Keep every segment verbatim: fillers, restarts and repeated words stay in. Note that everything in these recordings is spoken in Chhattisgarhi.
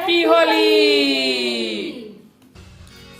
Happy Holi।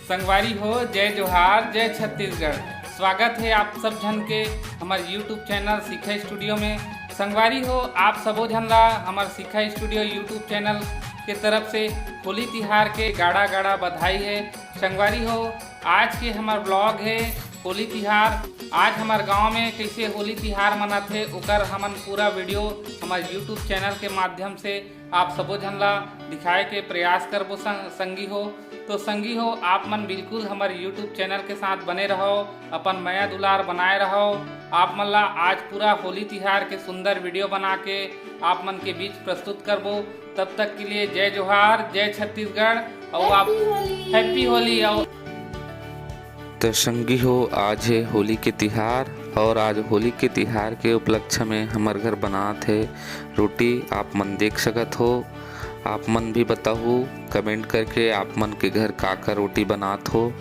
संगवारी हो, जय जोहार, जय छत्तीसगढ़। स्वागत है आप सब झन के हमर YouTube चैनल सीखा स्टूडियो में। संगवारी हो, आप सबो झन ला हमर सीखा स्टूडियो YouTube चैनल के तरफ से होली तिहार के गाड़ा गाड़ा बधाई है। संगवारी हो, आज के हमर ब्लॉग है होली तिहार। आज हमर गांव में कैसे होली तिहार मनाथे, ओकर हमन पूरा वीडियो हमर YouTube चैनल के माध्यम से आप सबो झन ला दिखाए के प्रयास करबो सं-, संगी हो। तो संगी हो, आप मन बिल्कुल हमर YouTube चैनल के साथ बने रहो, अपन मया दुलार बनाए रहो। आप मन ला आज पूरा होली तिहार के सुंदर वीडियो बना के आप मन के बीच प्रस्तुत करबो। तब तक के लिए जय जोहार, जय छत्तीसगढ़, और आप Happy Holi। Happy Holi। और तो संगी हो, आज है होली के तिहार और आज होली के तिहार के उपलक्ष्य में हमर घर बनात है रोटी। आप मन देख सकत हो, आप मन भी बताहू कमेंट करके, आप मन के घर का का रोटी बनात हो।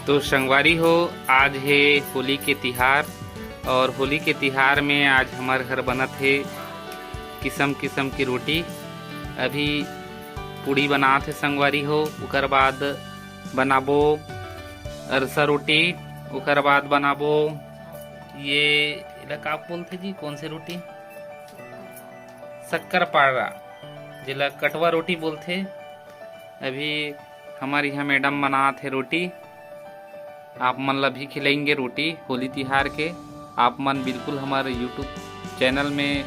तो संगवारी हो, आज है होली के तिहार और होली के तिहार में आज हमर घर बनत है किसम किसम की रोटी। अभी पूड़ी बनात है संगवारी हो, ओकर बाद बनाबो अरसा रोटी, ओकर बाद बनाबो ये, एला का बोलथे जी, कौन से रोटी? शक्कर पारा, जेला कटवा रोटी बोलथे। अभी हमर यहाँ मैडम बनात हे रोटी, आप मन ला भी खिलाएंगे रोटी होली तिहार के। आप मन बिल्कुल हमर YouTube चैनल में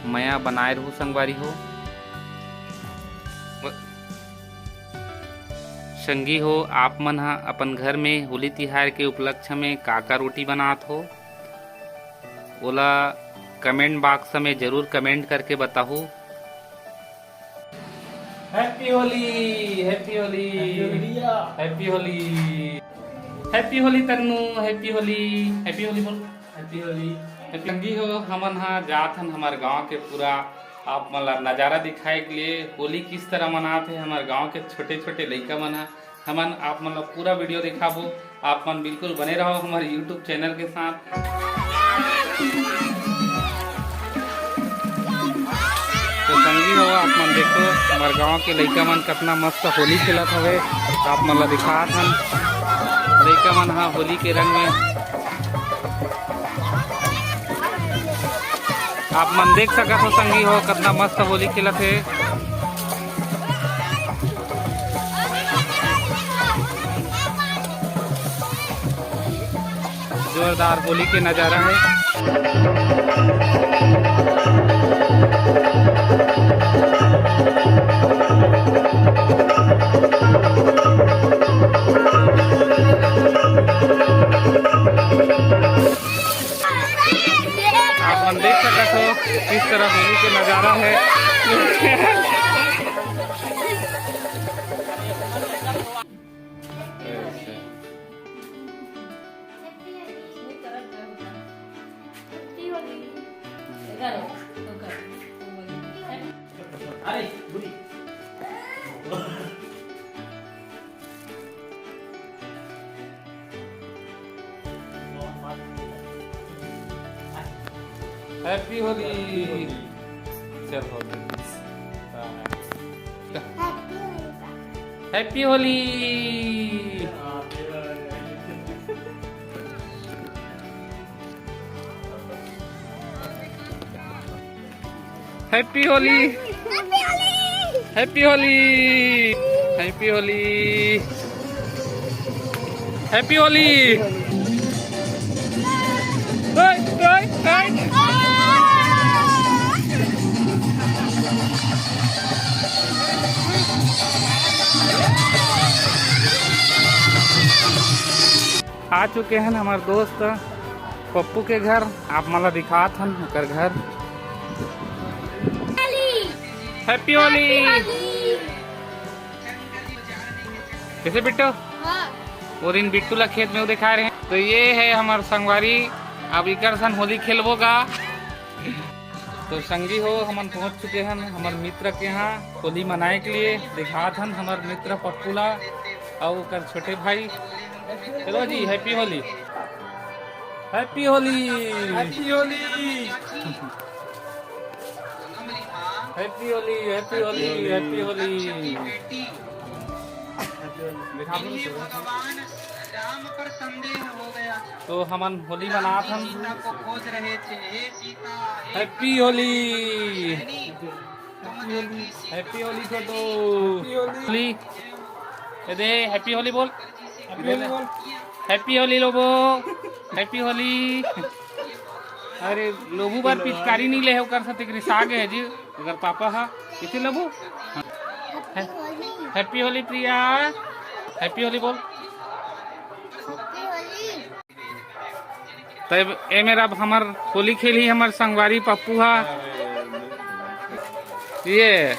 मया बनाए रहू संगवारी हो। संगी हो, आप मन ह अपन घर में होली तिहार के उपलक्ष्य में का का रोटी बनात हो, ओला कमेंट बॉक्स में जरूर कमेंट करके बताहू। Happy Holi, happy Holi, happy Holi भैया। Happy Holi, happy Holi Tannu, happy Holi, happy Holi बोल। हैप्पी होली। संगी हो, हमन ह जात हन हमर गांव के पूरा आप मन ला नजारा दिखाए के लिए, होली किस तरह मनात हे हमर गांव के छोटे-छोटे लइका मन ह। हमन आप मन ला पूरा वीडियो दिखाबो, आप मन बिल्कुल बने रहो हमर YouTube चैनल के साथ। तो संगी हो, आप मन देखो, हमर गांव के लइका मन कतना मस्त होली खेलत हवे। आप मन ला दिखात हन, लइका मन ह होली के रंग में। आप मन देख सकत हो संगी हो, कतना मस्त होली खेलत हे। जोरदार होली के नजारा है। आप मन देख सकत हो किस तरह होली के नजारा है। अरे, बुरी। हैप्पी होली। चल Holi. Happy Holi. Happy Holi. Happy Holi. Happy Holi. Happy Holi. ओए, ओए, ओए। आ चुके हैं हमारे दोस्त पप्पू के घर। आप मन ला दिखात हन ओकर घर। हैप्पी होली। कैसे बिट्टू? हाँ। वो दिन बिट्टू ला खेत में वो दिखा रहे हैं। तो ये है हमार संगवारी, अब इकर सन होली खेलबो का। तो संगी हो, हमन पहुंच चुके हन हमर मित्र के यहाँ होली मनाए के लिए। दिखात हन हमर मित्र पप्पू ला अउ ओकर छोटे भाई। चलो जी, happy Holi. Happy Holi. Happy Holi. Happy Holi, happy Holi, happy Holi. तो हमन होली मनात हन। हैप्पी होली। हैप्पी होली छोटू। होली। ए दे, हैप्पी होली बोल। हैप्पी होली बोल। हैप्पी होली लोबो। हैप्पी होली। अरे, लोबू बर पिचकारी नहीं ले है, ओकर साथ एक रिसा गए जी, ओकर पापा हा। किसे लोबू? हाँ। है-, हैप्पी होली प्रिया। हैप्पी होली बोल। तब ए मेरा हमर होली खेली हमर संगवारी पप्पू हा। ये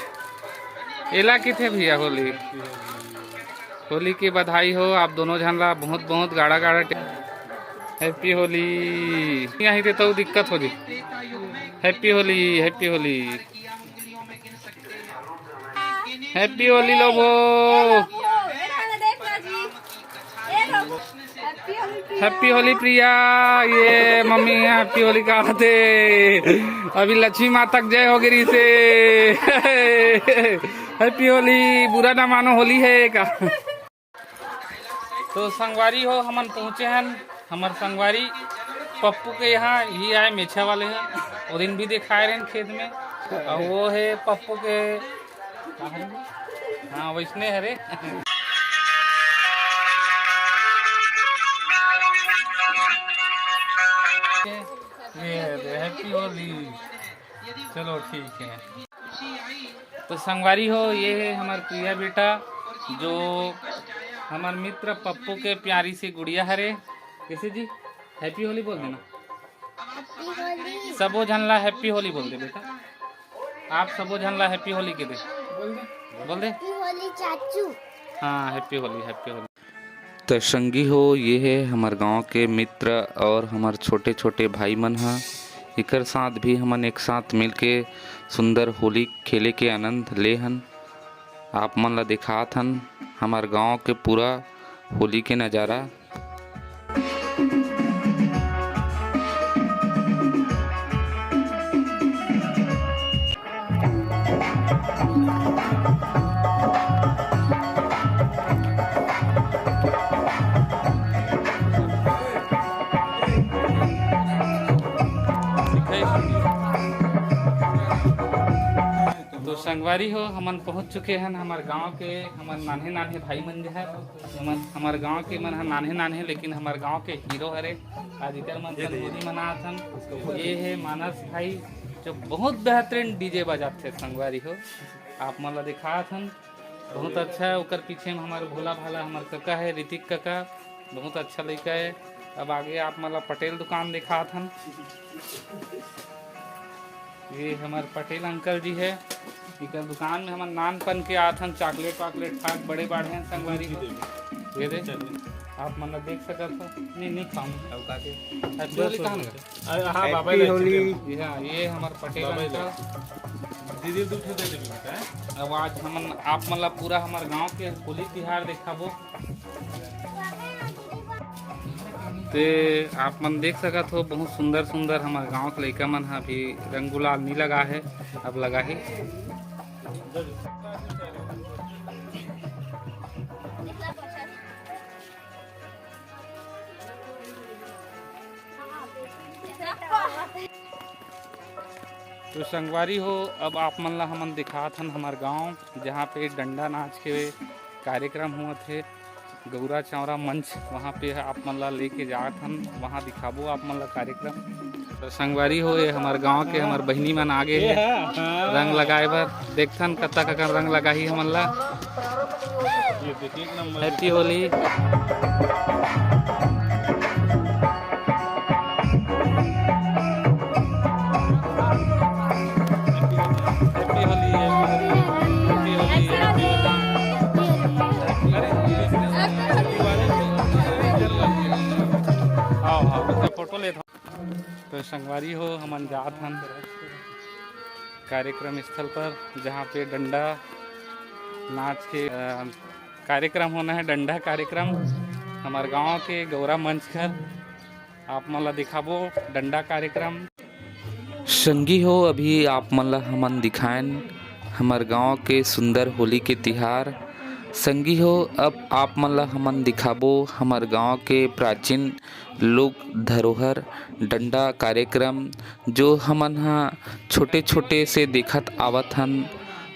एला किथे भैया होली। होली की बधाई हो आप दोनों झन ला, बहुत बहुत गाड़ा गाड़ा टे-, हैप्पी होली। यहीं ते तो दिक्कत हो जी। Happy Holi, happy Holi. Happy Holi लोगो। हैप्पी होली प्रिया। ये मम्मी हैप्पी होली का आते। अभी लक्ष्मी माता के जय हो गई से। हैप्पी होली, बुरा ना मानो, होली है का। तो संगवारी हो, हमन पहुँचे हन हमर संगवारी पप्पू के यहाँ, ही आए मेछा वाले हैं। वो दिन भी दिखाए रहे खेत में। और वो है पप्पू के, हाँ, वैसने हरे। ये है, हैप्पी होली। चलो ठीक है। तो संगवारी हो, ये है हमार प्रिया बेटा, जो हमार मित्र पप्पू के प्यारी सी गुड़िया हरे। कैसे जी? हैप्पी होली बोल देना। सबो झन ला हैप्पी होली बोल दे बेटा। आप सबो झन ला हैप्पी होली के दे। बोल दे। हैप्पी होली चाचू। हाँ, हैप्पी होली, हैप्पी होली। तो संगी हो, ये है हमार गांव के मित्र और हमार छोटे छोटे भाई मन ह। एकर साथ भी हमन एक साथ मिलके सुंदर होली खेले के आनंद ले हन। आप मन ला दिखात हन हमार गांव के पूरा होली के नज़ारा। तो संगवारी हो, हमन पहुंच चुके हन हमर गांव के, हमर नान्हे नान्हे भाई मन जे हर, हमर, हमर गांव के मन ह नान्हे नान्हे, लेकिन हमर गांव के हीरो हरे। आज इकर मन ये संग देखिए। होली मनात हन। ये है मानस भाई, जो बहुत बेहतरीन डीजे बजात थे संगवारी हो, आप मन ला दिखात हन। बहुत अच्छा है। ओकर पीछे में हमार भोला भाला हमार कका है, ऋतिक कका, बहुत अच्छा लड़का है। अब आगे आप मन ला पटेल दुकान दिखात हन। ये हमार पटेल अंकल जी है, इकर दुकान में हमन नानपन के आत हन, चॉकलेट वॉकलेट खात बड़े बाढ़े हन संगवारी हो। ये दे, आप मन ला देख सकत हो। नहीं, नहीं खाऊं। अब का के? Actually कहाँ लगा? अरे हाँ, बाबा हैप्पी होली। जी हाँ, ये हमार पटेल बाबा अंकल। दीदी दू ठो दे देबे बेटा। अब आज हमन आप मन ला पूरा हमार गांव के होली तिहार दिखाबो। ते आप मन देख सकत हो, बहुत सुंदर सुंदर हमार गांव के लइका मन ह अभी रंग गुलाल नी लगा है, अब लगा ही। तो संगवारी हो, अब आप मन ला हमन दिखात हन हमार गांव, जहां पे डंडा नाच के कार्यक्रम हुआ थे, गौरा चौरा मंच, वहां पे आप मन ला लेके जात हन, वहां दिखाबो आप मन ला कार्यक्रम। तो संगवारी हो, ये हमार गांव के हमार बहिनी मन आगे हे रंग लगाए बर। देखथन कतका कन रंग लगाही हमन ला। ये देखिए, एक नंबर। हैप्पी होली। संगवारी हो, हमन जात हन कार्यक्रम स्थल पर, जहाँ पे डंडा नाच के, अ, कार्यक्रम होना है, डंडा कार्यक्रम। हमार गांव के गौरा मंच घर आप मन ला दिखाबो डंडा कार्यक्रम। संगी हो, अभी आप मन ला हमन दिखाएन हमर गांव के सुंदर होली के तिहार। संगी हो, अब आप मन ला हमन दिखाबो हमर गांव के प्राचीन लोक धरोहर डंडा कार्यक्रम, जो हमन ह छोटे-छोटे से देखत आवत हन।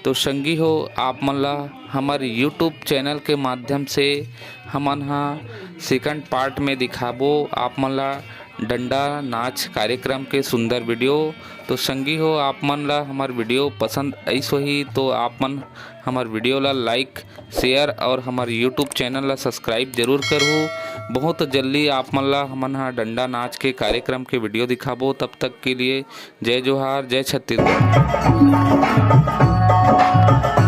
तो संगी हो, आप मन ला हमर YouTube चैनल के माध्यम से हमन ह सेकंड पार्ट में दिखाबो आप मन ला डंडा नाच कार्यक्रम के सुंदर वीडियो। तो संगी हो, आप मन ला हमर वीडियो पसंद आइस होही तो आप मन हमर वीडियो ला लाइक, शेयर और हमर YouTube चैनल ला सब्सक्राइब जरूर करहू। बहुत जल्दी आप मन ला हमन ह डंडा नाच के कार्यक्रम के वीडियो दिखाबो। तब तक के लिए जय जोहार, जय छत्तीसगढ़।